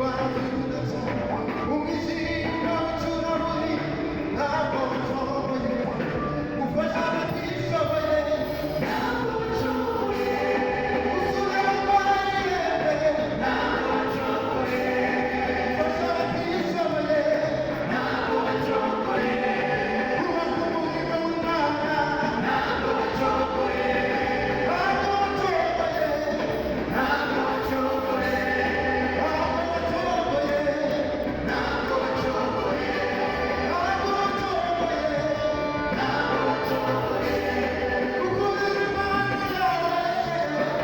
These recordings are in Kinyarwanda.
Indwara z'urudaca, umwijima w'icuraburindi, ntabwo nshoboye gufasha abatishoboye, ntabwo nshoboye gusura abarwayi, ntabwo nshoboye gufasha abatishoboye, ntabwo nshoboye kubaka umurimo w'Imana, ntabwo nshoboye, ntabwo nshoboye, ntabwo nshoboye, ntabwo nshoboye, ntabwo nshoboye, ntabwo nshoboye, ntabwo nshoboye gukorera Imana yawe.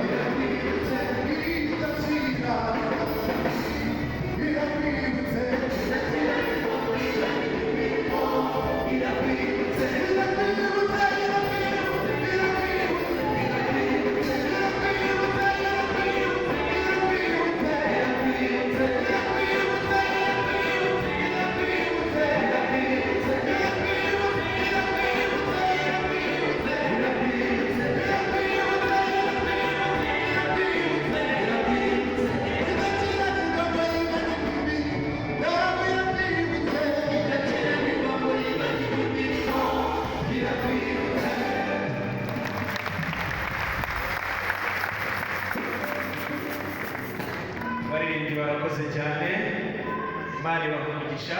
Irakwibutse, idakira, irakwibutse, irakwibutse, irakwibutse, irakwibutse, irakwibutse, irakwibutse, irakwibutse, irakwibutse, irakwibutse, irakwibutse, irakwibutse, irakwibutse, irakwibutse, irakwibutse, irakwibutse, irakwibutse, irakwibutse, irakwibutse, idakira irakwibutse, idakira irakwibutse. Abaririmbyi barakoze cyane, Imana ibaha umugisha.